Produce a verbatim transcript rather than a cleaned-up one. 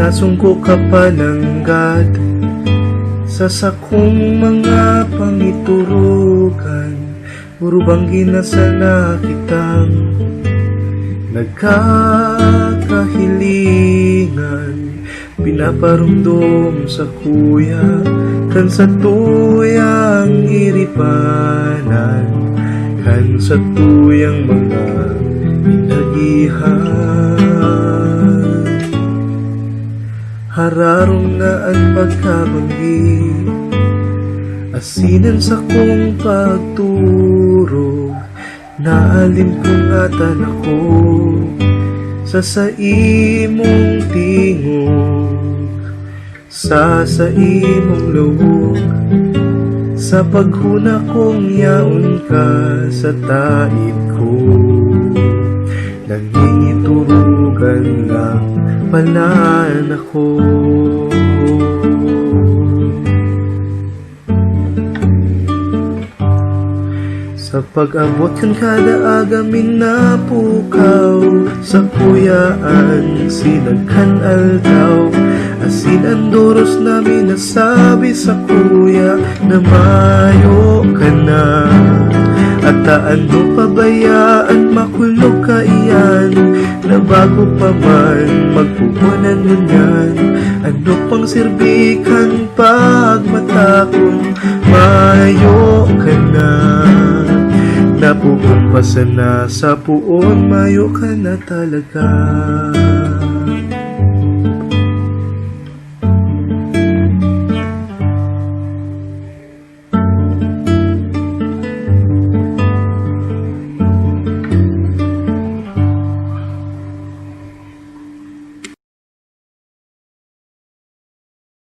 Nasungko ka pa nanggad sa sakong mga pangiturukan, puro banggi na sana kitang nagkakahilingan, pinaparumdom sa kuya kan satuyang iripanan, kan satuyang mga inagihan. Hararom na an pagkabanggi, asin an sakong pagturog, naalimpungatan ako sa saimong tingog, sa saimong lawog, sa paghuna kong yaon ka sa taid ko. Nangingiturugan lang pala ako. Sa pag-abot kan kada aga, minapukaw sa kuya an sinag kan aldaw. Asin an doros na minasabi sa kuya na mayo ka na. At ano pa baya an makulog kaiyan, na bago pa man magpupunan ngunyan, ano pang sirbi kan pagmatakon, mayo ka na. Napupupasan na sa puon, mayo ka na talaga.